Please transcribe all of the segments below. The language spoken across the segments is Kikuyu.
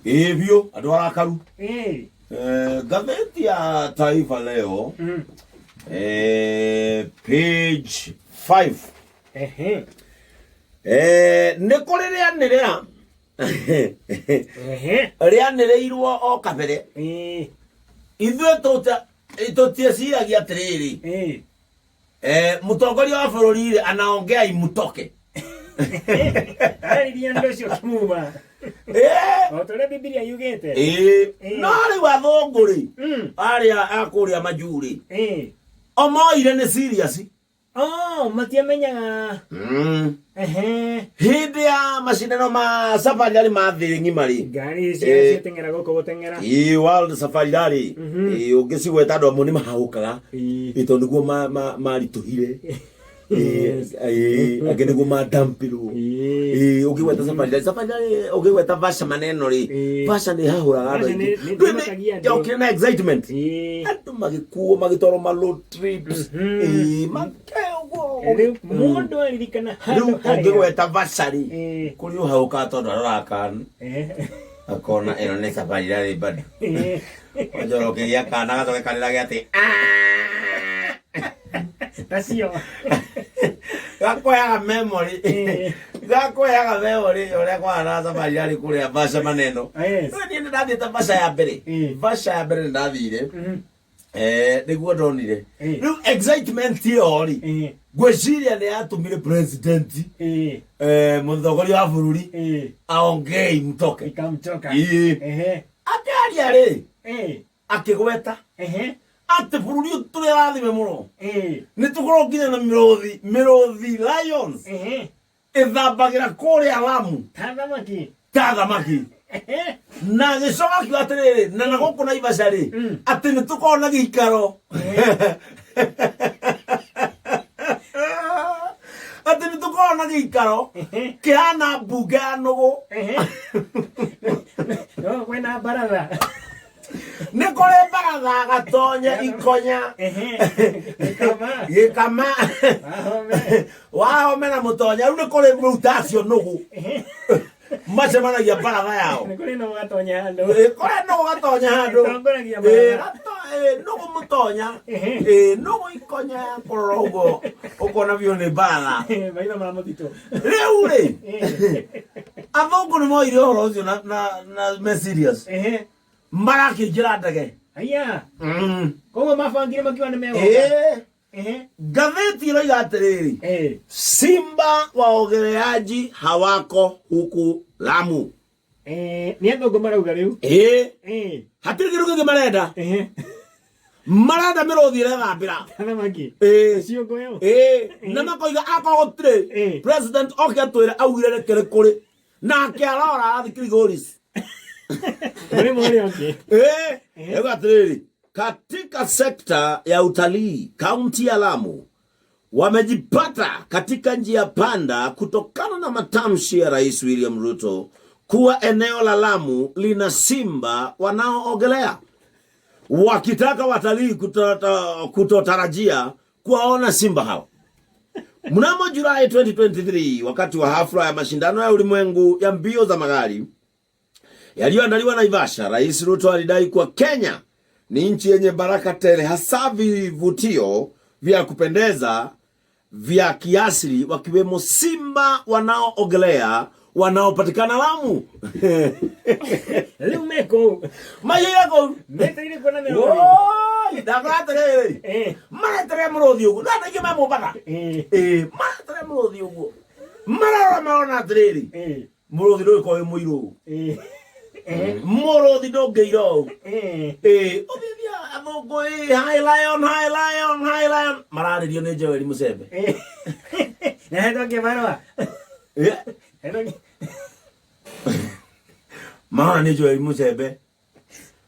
Ĩĩ biũ, andũ arakaru. Ĩĩ. Ngathĩti ya Taifa Leo, page 5. Ehe. Nĩ kũrĩ rĩanĩrĩra Ehe. rĩanĩrĩirwo o kabere. Ĩĩ. Ithuĩ tũtieciragia atĩrĩrĩ, Ĩĩ. Mũtongoria wa bũrũri rĩ anaongea imutoke. Arĩria andũ ũcio kimuma. Eh, O ta ũrĩa Bibilia yugĩte. ĩĩ. Eh. No rĩu athũngũ rĩ, arĩa a kũrĩa majuu rĩ, Ĩĩ. o moire nĩ serious. Oh, matiamenyaga. Ehe. Hĩndĩ ya macindano ma Safari Rally ma thĩ ng'ima rĩ, Ngari icio ciateng'era gũkũ gũteng'era. Ĩĩ, World Safari Rally. Ĩĩ, ũngĩcigweta andũ amwe nĩ mahahũkaga. Ĩĩ, tondũ nĩguo maritũhire. Ĩĩ, ĩĩ, angĩ nĩguo madampirwo. Ĩĩ. Ĩĩ, ũngĩgweta Safari Rally, Safari Rally ũngĩgweta Vasha maneno rĩ, Ĩĩ. Vasha nĩ ĩhahũraga andũ Vasha aingĩ. nĩ Ndũĩ ĩmakagia andũ. yokire na excitement. Ĩĩ. Andũ magĩkuo magĩtwarwo ma road trips. Ĩĩ, make ũguo. Rĩu mũndũ aririkana Rĩu handũ harĩa. ũngĩgweta Vasha rĩ, Ĩĩ. kũrĩ ũhahũkaga tondũ aroraga kana akona ĩno nĩ Safari Rally bado. Ĩĩ. Onjoro ũkĩgĩa kana gacoke karĩrage atĩ Tacio. Gakũheaga memory. Ĩĩ. Gakũheaga memory ũrĩa kwarana Safari Rally kũrĩa Vasha maneno. Yes. Rĩu niĩ nĩ ndathiĩte Vasha ya mbere. Ĩĩ. Vasha ya mbere nĩ ndathire. Nĩguo ndonire. Ĩĩ. Rĩu excitement ĩyo rĩ, Ĩĩ. ngwĩciria nĩ yatũmire president, Ĩĩ. mũtongoria wa bũrũri, Ĩĩ. aongei mtoke. Ikamtoka. Ĩĩ. Ehe. Akĩaria rĩ, Ĩĩ. akĩgweta Ehe. atĩ bũrũri ũyũ tũrĩ arathime mũno, Ĩĩ. nĩ tũkorwo nginya na mĩrũthi, mĩrũthi lions Ehe. ĩthambagĩra kũrĩa Lamu Ta thamaki. ta thamaki. Ehe. Na gĩcoka akiuga atĩrĩrĩ, na gũkũ Naivasha rĩ, atĩ nĩ tũkorwo na gĩikaro, atĩ nĩ tũkorwo na gĩikaro kĩhana mbunge ya nũgũ. Ehe. No kwĩna baratha. Nĩ kũrĩ baratha gatonye ikonya. Ehe. Gĩkama. Gĩkama. Wahome. Wahome na mũtonya. Rĩu nĩ kũrĩ rĩu tacio nũgũ macemanagia baratha yao. Nĩ kũrĩ no gatonya handũ. Ĩ, kũrĩa nũgũ gatonya handũ. Ĩtongoragia Ĩ, baratha. nũgũ mũtonya. Ehe. Ĩ, nũgũ ikonya ya kũrora ũguo ũkona biũ nĩ baratha. Maitho ma mũtitũ. Rĩu rĩ, athũngũ nĩ moire ũhoro ũcio na me serious. Ehe. Marakĩingĩra ndege. Aya. Koguo mabangire makiuga nĩ megũka. Ĩ, Ehe. ngathĩti ĩroiga atĩrĩrĩ, Ĩĩ. simba waogeleaji hawako huku Lamu. Eh, nĩ athũngũ marauga rĩu. Ĩ, Ĩĩ. hatirĩ kĩndũ kĩngĩ marenda. Ehe. Marenda mĩrũthi ĩrethambĩra. Thamaki. Ĩ. Ciũngũyũ. Ĩ, na makoiga akorwo gũtirĩ Ĩ. president oke atwĩre augire reke rĩ kũrĩ nake arora arathiĩ Kilgoris. Mũrĩmo ũrĩa ũngĩ. Ĩ, ĩuga atĩrĩrĩ, katika sekta ya utalii kaunti ya Lamu wamejipata katika njia panda kutokana na matamshi ya Rais William Ruto kuwa eneo la Lamu lina simba wanaoogelea, wakitaka watalii kutotarajia kuwaona simba hao. Mnamo Julai 2023, wakati wa hafla ya mashindano ya ulimwengu ya mbio za magari yaliyoandaliwa Naivasha, Rais Ruto alidai kuwa Kenya ni nchi yenye baraka tele, hasa vivutio vya kupendeza vya kiasili, wakiwemo simba wanaoogelea wanaopatikana Lamu. Rĩu me kũu. Maiyũire kũu. Metereire kuona mĩrũthi. Woi, ndakora atĩrĩrĩ, Eh. maretere mũrũthi ũguo, na andũ aingĩ me Mombatha. Eh. Ĩĩ, maretere mũrũthi ũguo, mararora marona atĩrĩrĩ, Eh. mũrũthi ndũgĩkorwo wĩ mũirũ ũũ. Eh. Eh. Mũrũthi ndũngĩira ũũ. Eh. Ĩĩ, ũthithia athũngũ, ĩĩ, hi lion, hi lion, hi lion, mararĩrio nĩ Joel Musembe. Eh. Na hetwo kĩbarũa. Ĩĩ, Hetwo kĩ- marona nĩ Joel Musembe,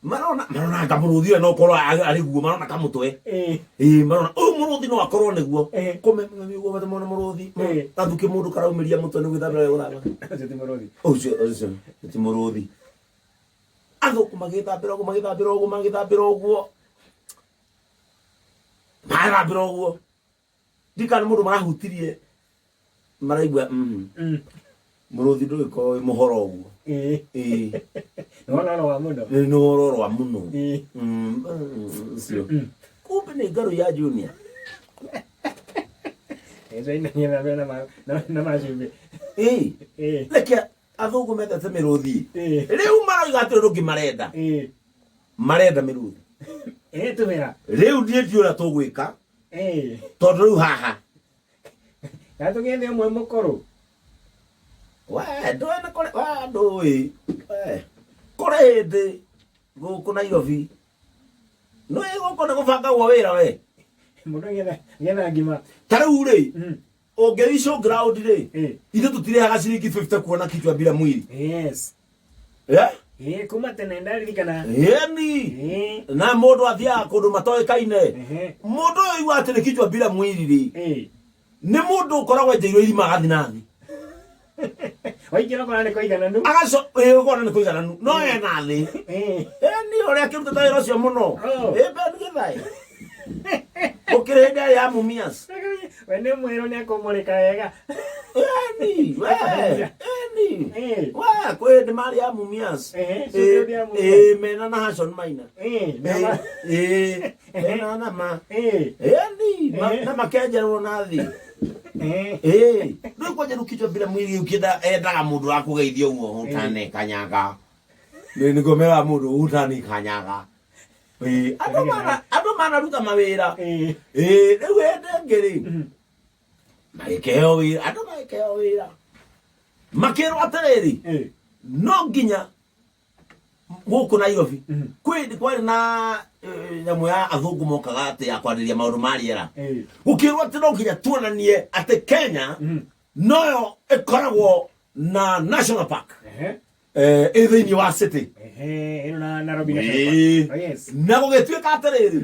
marona anga mũrũthi ũyũ no ũkorwo arĩ guo, marona kamũtwe. Eh. Ĩĩ, marona ũyũ mũrũthi no akorwo nĩguo. Eh. Kũme ũguo mona mũrũthi. Eh. Gathukĩ mũndũ karaumĩria mũtwe nĩ gwĩthambĩra gũthamba. Ũcio ti mũrũthi. Ũcio ti mũrũthi. Athũngũ magĩthambĩra ũguo, magĩthambĩra ũguo, magĩthambĩra ũguo, magĩthambĩra ũguo, ndikana mũndũ marahutirie maraigua, mũrũthi ndũgĩkorwo wĩ mũhoro ũguo. Ĩĩ. Ĩĩ. Nĩwororoa mũno. Nĩ wororoa mũno. Ĩĩ. Ũcio kumbe nĩ ngarũ ya Junior. Ĩco inagia na na macumbĩ. Ĩĩ. Ĩĩ. Reke athũngũ mendete mĩrũthi. Ĩĩ. Rĩu maroiga atĩ rũngĩ marenda. Ĩĩ. Marenda mĩrũthi. Ĩĩ tũmĩra. Rĩu niĩ ndiũĩ ũrĩa tũgwĩka. Ĩĩ. Tondũ rĩu haha. Na tũgĩethe ũmwe mũkũrũ. We ndũĩ nĩ kũrĩ we ndũĩ. We kũrĩ hĩndĩ gũkũ Nairobi. Nĩũĩ gũkũ nĩ gũbangagwo wĩra we. Mũndũ agĩetha ngima. Ta rĩu rĩ ũngĩthiĩ showground rĩ Ĩĩ. ithuĩ tũtirĩhaga ciringi 50 kuona kichwa bila mwili. Yes. Eh? Ĩĩ kuma tene ndaririkana. Ĩni. Ĩĩ. Na mũndũ athiaga kũndũ matoĩkaine. Ehe. Mũndũ ũyũ aigua atĩ nĩ kichwa bila mwili rĩ Ĩĩ. nĩ mũndũ ũkoragwo enjeirwo irima agathiĩ na thĩ. Waingĩra ũkona nĩ kũigananu. Agaco ĩĩ ũkona nĩ kũigananu no ena thĩ. Ĩĩ. Ĩni ũrĩa akĩrutĩte wĩra ũcio mũno. Oh. Ĩ Ben Githae. Gũkĩrĩ hĩndĩ yarĩ ya Mumias. We nĩ mwĩrũ nĩ akũmũrĩka wega. Ĩni we ĩni. Ĩĩ. We kwĩ hĩndĩ marĩ ya Mumias. Ehe, cio nĩ ya Mumias. Ĩĩ mena na Hassan Maina. Ĩĩ. Nama. Ĩĩ mena na ma. Ĩĩ. Ĩni Ehe. na makenjerwo na thĩ. Ĩĩ. Ĩĩ rĩu kwanja rĩu kichwa bila mwili ũkĩenda endaga mũndũ wa kũgeithia ũguo hutane kanyaga. Nĩ nĩguo meraga mũndũ hutani kanyaga. Ĩĩ andũ mana andũ manaruta mawĩra. Ĩĩ. Ĩĩ rĩu hĩndĩ ĩngĩ rĩ magĩkĩheo wĩra andũ magĩkĩheo wĩra makĩrwo atĩrĩrĩ Ĩĩ. no nginya gũkũ Nairobi kwĩ kwarĩ na nyamũ ya athũngũ mokaga atĩ ya kwarĩria maũndũ ma rĩera Ĩĩ. gũkĩrwo atĩ no nginya tuonanie atĩ Kenya noyo ĩkoragwo na national park Ehe. ĩ thĩinĩ wa city. Ehe. Ĩno na Nairobi National Ĩĩ. Park. Oh, yes. Na gũgĩtuĩka atĩrĩrĩ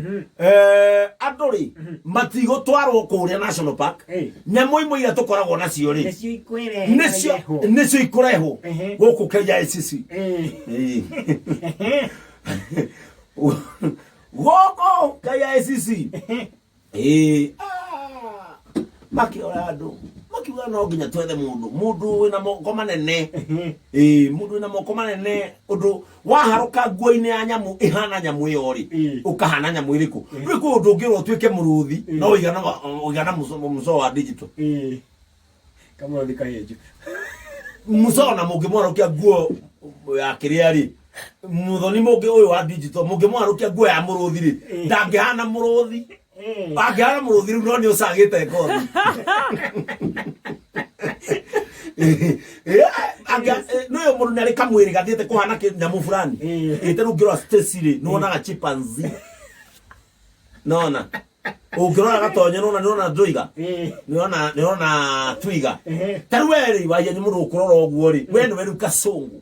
andũ rĩ matigũtwarwo kũrĩa national park. Ĩĩ. Nyamũ imwe iria tũkoragwo nacio rĩ Nĩcio ikwĩrehe. nĩcio nĩcio ikũrehwo Ehe. gũkũ KICC. Ĩĩ. Ĩĩ. Ehe. Gũkũ KICC. Ĩĩ. Makĩora andũ makiuga no nginya twethe mũndũ mũndũ wĩna moko manene. Ĩĩ mũndũ wĩna moko manene ũndũ waharũka nguo-inĩ ya nyamũ ĩhana nyamũ ĩyo rĩ Ĩĩ. ũkahana nyamũ ĩrĩkũ. Rĩu kwĩ ũndũ ũngĩrwo ũtuĩke mũrũthi no ũigana ũigana mũcoro wa digital. Ĩĩ. Kamũrũthi kahĩnju. Mũcoro na mũngĩmwarũkia nguo ya kĩrĩa rĩ mũthoni mũngĩ ũyũ wa digital mũngĩmwarũkia nguo ya mũrũthi rĩ ndangĩhana mũrũthi. Ĩĩ. Angĩhana mũrũthi rĩu no nĩ ũcagĩte ngothi. Nĩũĩ mũndũ nĩ arĩ kamwĩrĩ gathiĩte kũhana nyamũ fulani. Ĩĩ. Ĩĩ ta rĩu ũngĩrora Stacy rĩ nĩwonaga chimpanzee. Nona ũngĩrora gatonyo nĩwona nĩwona ndũiga. Ĩĩ. Nĩwona nĩwona twiga. Ehe. Ta rĩu we rĩ waia nĩ mũndũ ũkũrora ũguo rĩ we nĩwe rĩu kacũngũ.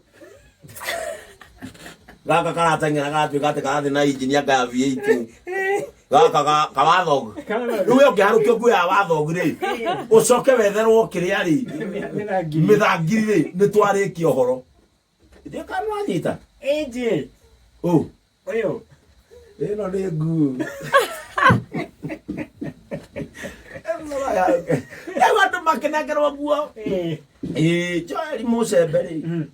Gaka karateng'era garatuĩka atĩ karathiĩ na injini anga ya V8. Gaka ka wathog. Kawathog. Rĩu we ũngĩharũkio nguo ya wathog rĩ ũcoke wetherwo kĩrĩa rĩ Mĩthangiri. mĩthangiri rĩ nĩ twarĩkia ũhoro. Ndiũĩ kana nĩwanyita. AJ. Ũ. Ũyũ. Ĩno nĩ nguo. Rĩu andũ makĩnengerwo nguo. Ĩĩ. Ĩĩ Joel Mũcembe rĩ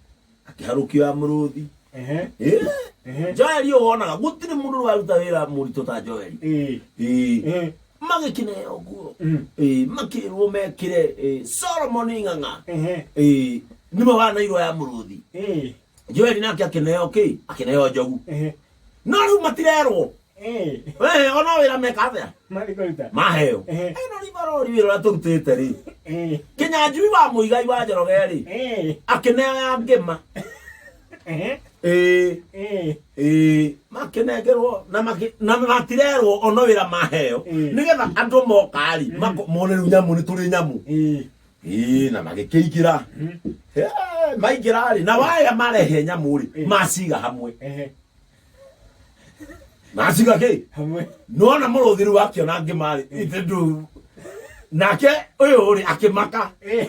akĩharũkio ya mũrũthi. Ehe. Ĩĩ. Ehe. Joel ũyũ wonaga gũtirĩ mũndũ ũraruta wĩra mũritũ ta Joel. Ĩĩ. Ĩĩ. Ehe. Magĩkĩneo nguo. Ĩĩ makĩrwo mekĩre ĩĩ Solomon Ng'ang'a. Ehe. Ĩĩ nĩwe wanairwo ya mũrũthi. Ĩĩ. Joel nake akĩneo kĩ? Akĩneo njogu. Ehe. No rĩu matirerwo. Ĩĩ. We ona wĩra meka atĩa? Mathiĩ kũruta. Maheo. Ehe. Ĩno ribarori wĩra ũrĩa tũrutĩte rĩ. Ĩĩ. Kĩnyanjui wa Mũigai wa Njoroge rĩ Ĩĩ. akĩneo ya ngĩma. Ehe. Ĩĩ. Ĩĩ. Ĩĩ makĩnengerwo na na matirerwo ona wĩra maheo Ĩĩ. nĩgetha andũ moka rĩ mone rĩu nyamũ nĩ tũrĩ nyamũ. Ĩĩ. Ĩĩ na magĩkĩingĩra. Maingĩra rĩ na waya marehe nyamũ rĩ Ĩĩ. maciga hamwe. Ehe. Maciga kĩ? Hamwe. Nĩwona mũrũthi rĩu akĩona ngĩma rĩ ithe ndũ nake ũyũ rĩ akĩmaka Ĩĩ.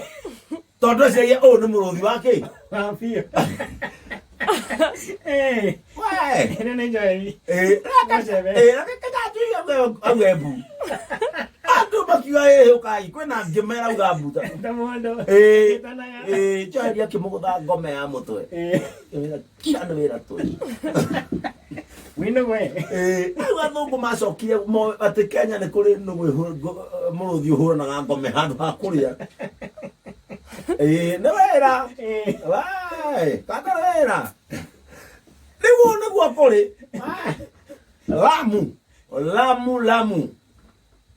tondũ eciragia ũyũ nĩ mũrũthi wa kĩ? Wa biũ. Ĩĩ. We. Ĩno nĩ Joel. Ĩĩ Mũcembe. ĩĩ nake Kĩnyanjui auge mbu. Andũ makiuga Akiuga ĩhĩ ũkai kwĩna angĩ merauga mbuta. Ta mũndũ. Ĩĩ. Ĩtanaga. Ĩĩ njoheri akĩmũgũtha ngome ya mũtwe. Ĩĩ. Akĩmwĩra, kira nĩ wĩra tũĩ. Wĩna we. Ĩĩ, rĩu athũngũ macokire atĩ Kenya nĩ kũrĩ nũgũ mũrũthi ũhũranaga ngome handũ ha kũrĩa. Ĩĩ, nĩ wĩra. Ĩĩ. Wai, kaka nĩ wĩra. Rĩu ũũ nĩguo kũrĩ. Wai. Lamu, Lamu, Lamu.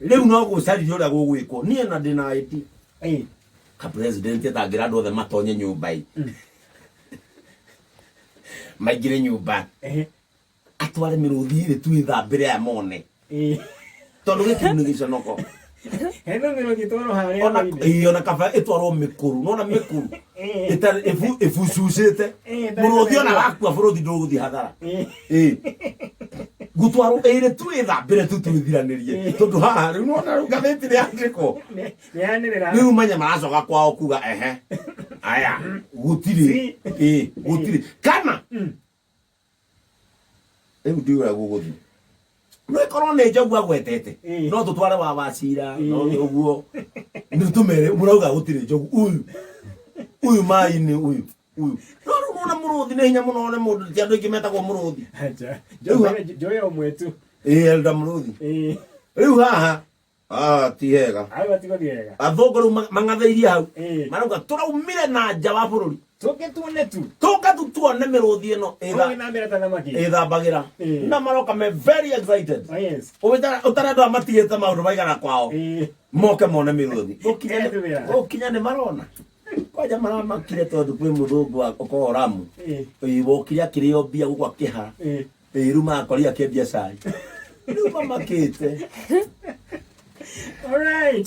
Rĩu no gũcaririe ũrĩa gũgwĩkwo. Niĩ na ndĩna idea. Ĩĩ. Ka president atangĩra andũ othe matonye nyũmba ĩ. Maingĩre nyũmba. Ehe. Atware mĩrũthi ĩrĩ tu ĩthambĩre aya mone. Ĩĩ. Tondũ gĩkĩ nĩ gĩconoko. Hena mĩrũthi ĩtwarwo harĩa Ona thĩinĩ. ĩĩ, ona kaba ĩtwarwo mĩkũrũ. Nona mĩkũrũ. Ĩĩ. Ĩtarĩ ĩbucucĩte. Ĩĩ, ĩtarĩ Mũrũthi ona na wakua bũrũthi ndũgũthiĩ hathara. Ĩĩ. Ĩĩ. Gũtwarwo ĩrĩ tu ĩthambĩre tu twĩthiranĩrie. Tondũ haha rĩu nona rĩu ngathĩti rĩandĩkwo. Nĩyanĩrĩra. Rĩu manya maracoka kwao kuga ehe. Aya gũtirĩ. Si. Ĩĩ gũtirĩ. Kana rĩu ndiũĩ ũrĩa gũgũthiĩ. No ĩkorwo nĩ njogu agwetete. Ĩĩ. No tũtware wa wacira no Ĩĩ. ũguo. Nĩ tũmere mũrauga gũtirĩ njogu ũyũ. Ũyũ maĩ-inĩ ũyũ. Ũyũ. No rĩu nona mũrũthi nĩ hinya mũno one mũndũ ti andũ aingĩ metagwo mũrũthi. Acha. Njoya ũmwe tu. Ĩĩ Elda mũrũthi. Ĩĩ. Rĩu haha ah ti hega. Hau hatigũthiĩ wega. Athũngũ rĩu mang'athĩirie hau. Ĩĩ. Marauga tũraumire na nja wa bũrũri. Tũke tuone tu. Tũka tu tuone mĩrũthi ĩno Ũgĩthambĩra ta thamaki. ĩthambagĩra. Ĩĩ. Na maroka me very excited. Oh, yes. Ũtarenda matigĩte maũndũ maigana kwao. Ĩĩ. Moke mone mĩrũthi. Kĩrĩa tũwĩra. Gũkinya nĩ marona. Kwanja maramakire tondũ kwĩ mũthũngũ wa ũkoragwo Lamu. Ĩĩ. Ĩĩ wokire akĩrĩo mbia gũkũ akĩhara. Ĩĩ. Ĩĩ rĩu marakorire akĩendia cai. Rĩu mamakĩte. All right.